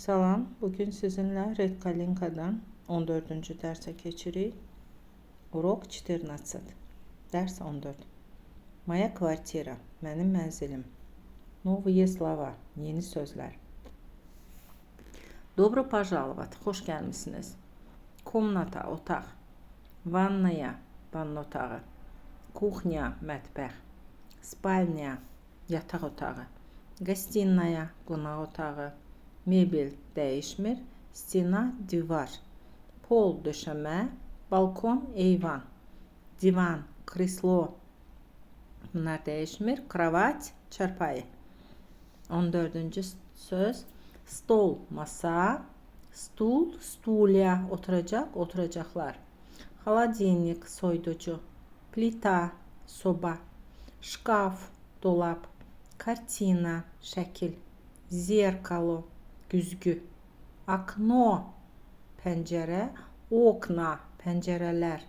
Salam, bugün sizinlə Red Kalinkadan 14-cü dərsə keçirik. Урок 14. Dərs 14. Моя квартира, mənim mənzilim. Новые слова, yeni sözlər. Добро пожаловать, xoş gəlmisiniz. Комната, otaq. Ванная, vanna otağı. Кухня, mətbəx. Спальня, yataq otağı. Гостиная, qonaq otağı. Mebel dəyişmir. Стена, divar. Pol, döşəmə. Balkon, eyvan. Divan, kreslo. Bunlar dəyişmir. Kravat, çarpayı. 14-cü söz. Stol, masa. Stul, stulya, oturacaq, oturacaqlar. Холодильник, soyuducu. Plita, soba. Şkaf, dolap. Картина, şəkil. Зеркало, güzgü. Окно, pəncərə. Окна, pəncərələr.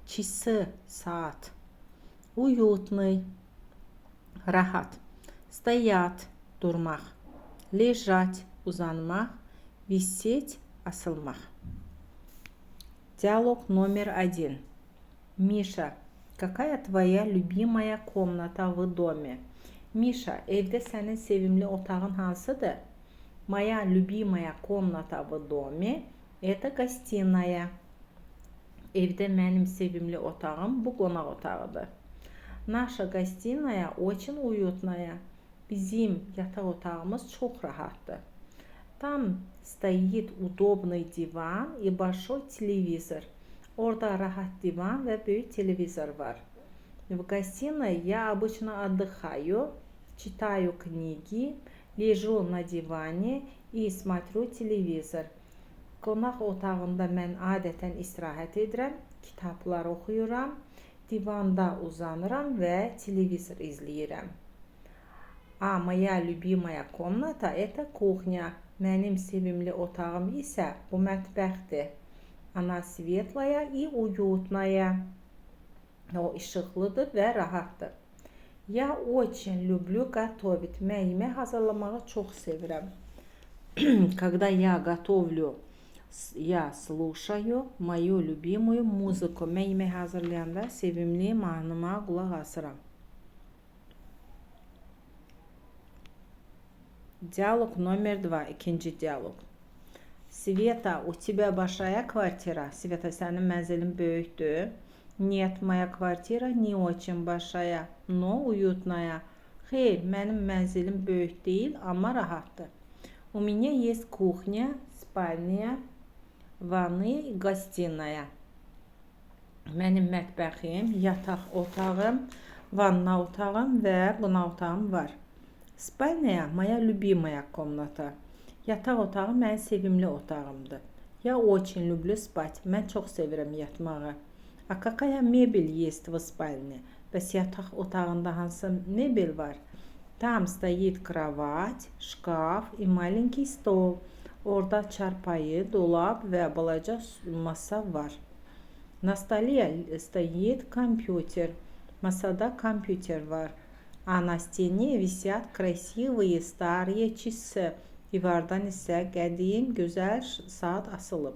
Часы, saat. Уютный, rahat. Стоять, durmaq. Лежать, uzanmaq. Висеть, asılmaq. Диалог номер 1. Миша, какая твоя любимая комната в доме? Mişa, evdə sənin sevimli otağın hansıdır? Моя любимая комната в доме – это гостиная. Evdə mənim sevimli otağım bu qonaq otağıdır. Наша гостиная очень уютная. Bizim yataq otağımız çox rahatdır. Там стоит удобный диван и большой телевизор. Orada rahat divan və böyük televizor var. В гостиной я обычно отдыхаю, читаю книги, лежу на диване и смотрю телевизор. Qonaq otağında mən adətən istirahət edirəm, kitablar oxuyuram, divanda uzanıram və televizor izləyirəm. А моя любимая комната это кухня. Mənim sevimli otağım isə bu mətbəxdir. Она светлая и уютная. O işıqlıdır və rahatdır. Я очень люблю готовить. Mən yemək hazırlamağı çox sevirəm. Когда я готовлю, я слушаю мою любимую музыку. Mən yemək hazırlayanda sevimli mahnıma qulaq asıram. Диалог номер 2. İkinci dialog. Sveta, у тебя большая квартира? Sveta, sənin mənzilin böyükdür. Нет, моя квартира не очень большая, но уютная. Xeyr, mənim mənzilim böyük deyil, amma rahatdır. У меня есть кухня, спальня, ванная и гостиная. Mənim mətbəxim, yataq otağım, vanna otağım və qonaq otağım var. Спальня моя любимая комната. Yataq otağı mənim sevimli otağımdır. Я очень люблю спать. Mən çox sevirəm yatmağı. А какая мебель есть в спальне? Bəs yataq otağında hansı mebel var? Там стоит кровать, шкаф и маленький стол. Orada çarpayı, dolap və balaca masa var. На столе стоит компьютер. Masada kompüter var. А на стене висят красивые старые часы. Divardan isə qədim, gözəl saat asılıb.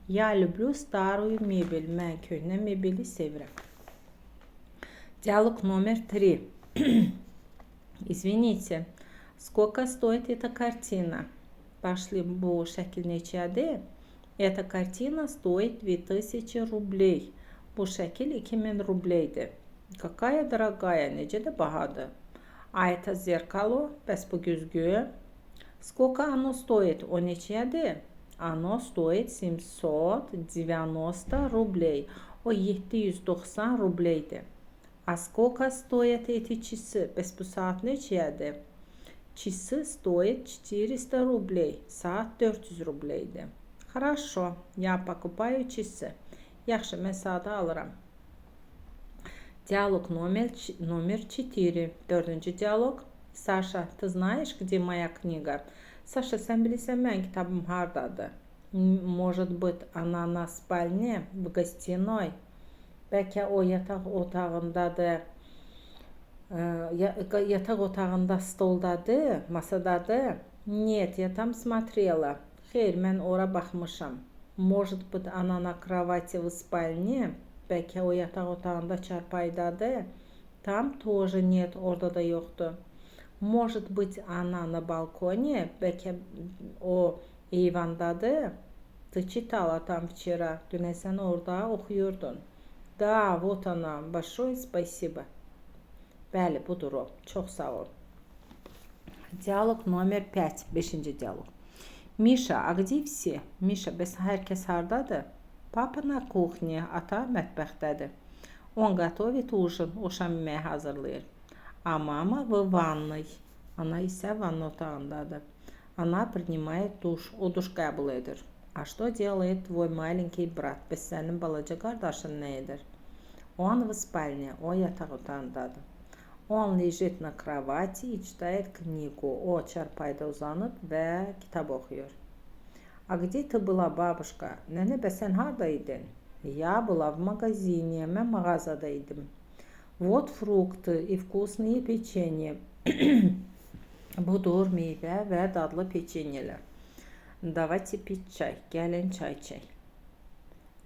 Я люблю старую мебель. Mən köhnə mebeli sevirəm. Диалог номер 3. Извините, сколько стоит эта картина? Bağışlayın, bu şəkil neçədir? Эта картина стоит 2000 рублей. Bu şəkil 2000 rubleydir. Какая дорогая, necə də bahadır. А это зеркало, bəs bu güzgü? Сколько оно стоит? O neçədir? Оно стоит 790 рублей. O 790 rubleydir. А сколько стоят эти часы? Bəs bu saat neçədir? Часы стоят 400 рублей. Saat 400 rubleydir. Хорошо, я покупаю часы. Yaxşı, mən saatı alıram. Диалог номер 4. Dördüncü dialog. Саша, ты знаешь, где моя книга? Саша, sən bilirsən mənim kitabım hardadır? Может быть, она на спальне, в гостиной? Bəlkə o yataq otağındadır. Yataq otağında stoldadır, masadadır. Нет, я там смотрела. Xeyr, mən ora baxmışam. Может быть, она на кровати в спальне? Bəlkə o yataq otağında çarpayıdadır. Там тоже нет, orada da yoxdur. Может быть, она на балконе? Bəlkə o eyvandadır. Ты читала там вчера. Dünən sən orada oxuyurdun. Да, вот она. Большое спасибо. Bəli, budur o. Çox sağ ol. Диалог номер 5. Beşinci dialoq. Миша, а где все? Mişa, bəs hər kəs hardadır? Папа на кухне, ata mətbəxdədir. Он готовит ужин, o şam yeməyi hazırlayır. А мама в ванной. Ana isə vanna otağındadır. Она принимает душ, o duş qəbul edir. А что делает твой маленький брат? Bəs sənin balaca qardaşın nə edir? Он в спальне, o yataq otağındadır. Он лежит на кровати и читает книгу. O çarpayıda uzanıb və kitab oxuyur. А где ты была, бабушка? Nənə, bəs sən harda idin? Я была в магазине. Mən mağazada idim. Вот фрукты и вкусные печенье. Budur meyvə və dadlı peçenyelər. Давайте пить чай. Gəlin çay içək.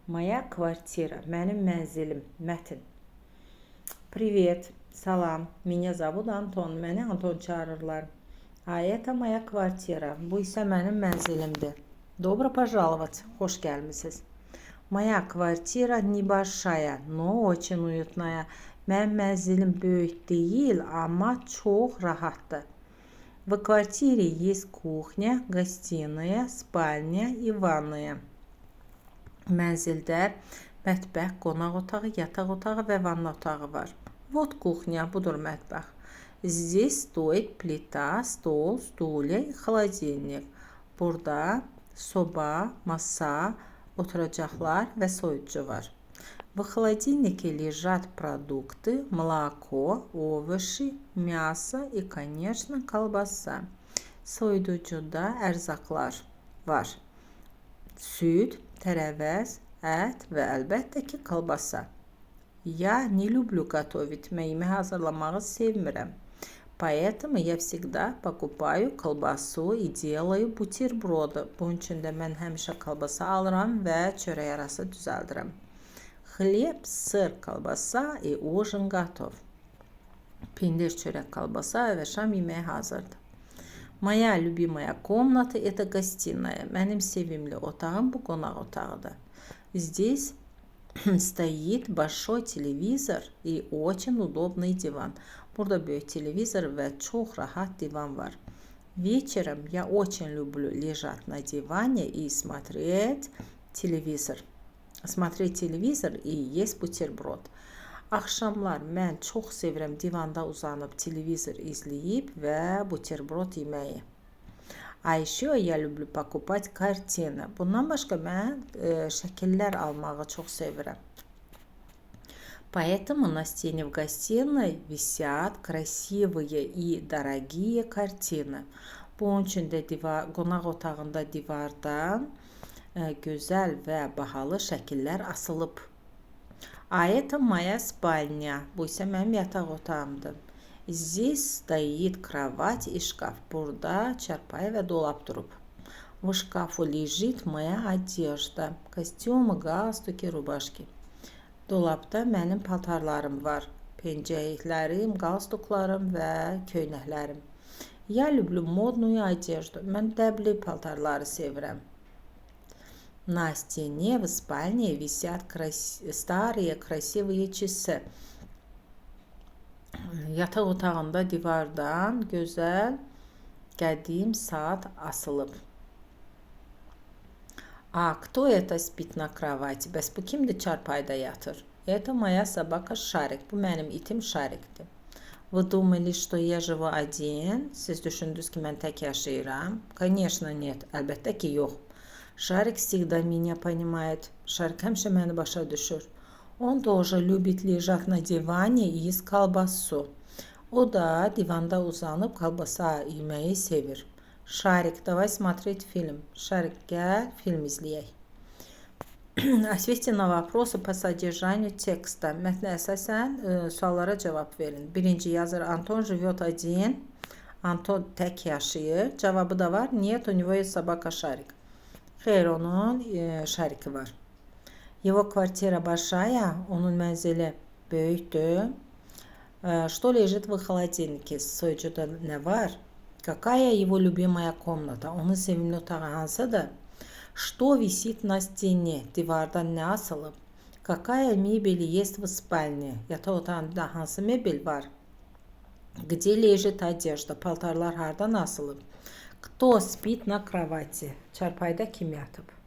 Моя квартира. Mənim mənzilim. Mətn. Привет. Salam. Меня зовут Антон. Məni Anton çağırırlar. А это моя квартира. Bu isə mənim mənzilimdir. Добро пожаловать. Xoş gəlmisiniz. Моя квартира небольшая, но очень уютная. Mənim mənzilim böyük deyil, amma çox rahatdır. В квартире есть кухня, гостиная, спальня и ванная. Mənzildə mətbəx, qonaq otağı, yataq otağı və vanna otağı var. Вот кухня, budur mətbəx. Здесь стоит плита, стол, стулья и холодильник. Burada soba, masa, oturacaqlar və soyuducu var. В холодильнике лежат продукты, молоко, овощи, мясо и, конечно, колбаса. Soyuducuda ərzaqlar var. Süd, tərəvəz, ət və əlbəttə ki, kolbasa. Я не люблю готовить. Mən yemək hazırlamağı sevmirəm. Поэтому я всегда покупаю колбасу и делаю бутерброды. Bunun üçün də mən həmişə kolbasa alıram və çörək arası düzəldirəm. Хлеб, сыр, колбаса, и ужин готов. Pendir, çörək, kolbasa və şam yeməyi hazırdır. Моя любимая комната – это гостиная. Mənim sevimli otağım bu qonaq otağıdır. Здесь стоит большой телевизор и очень удобный диван. Burada böyük televizor və çox rahat divan var. Вечером я очень люблю лежать на диване и смотреть телевизор. Смотреть телевизор и есть бутерброд. Axşamlar mən çox sevirəm divanda uzanıb televizor izləyib və buterbrod yeməyi. А еще я люблю покупать картины. Bundan başqa mən şəkillər almağı çox sevirəm. Поэтому на стене в гостиной висят красивые и дорогие картины. Bunun üçün də divar, qonaq otağında divardan gözəl və bahalı şəkillər asılıb. А это моя спальня. Bu isə mənim yataq otağımdır. Здесь стоит кровать и шкаф. Burada çarpayı və dolab durub. В шкафу лежит моя одежда. Костюмы, галстуки, рубашки. Dolabda mənim paltarlarım var. Pencəklərim, qalstuklarım və köynəklərim. Я люблю модную одежду. Mən dəbli paltarları sevirəm. На стене в спальне висят старые красивые часы. Yataq otağında divardan gözəl qədim saat asılıb. А кто это спит на кровати? Bəs bu kimdir çarpayıda yatır? Это моя собака Шарик. Bu mənim itim Şarikdir. Вы думали, что я живу один? Siz düşündünüz ki, mən tək yaşayıram? Конечно, нет. Əlbəttə ki, yox. Шарик всегда меня понимает. Şarik həmişə məni başa düşür. Он тоже любит лежать на диване и есть колбасу. O da divanda uzanıb kolbasa yeməyi sevir. Шарик, давай смотреть фильм. Şarik, gəl film izləyək. Ответьте на вопросы по содержанию текста. Mətnə əsasən suallara cavab verin. Birinci yazır: Антон живет один. Anton tək yaşayır. Cavabı da var. Нет, у него есть собака Шарик. Xeyr, onun Şariki var. Его квартира большая. Onun mənzili böyükdür. Что лежит в холодильнике? Soyucuda nə var? Какая его любимая комната? Onun sevimli otağı hansıdır? Что висит на стене? Divardan nə asılıb? Какая мебель есть в спальне? Yataq otağında hansı mebel var? Где лежит одежда? Paltarlar hardan asılıb? Кто спит на кровати? Çarpayıda kim yatıb?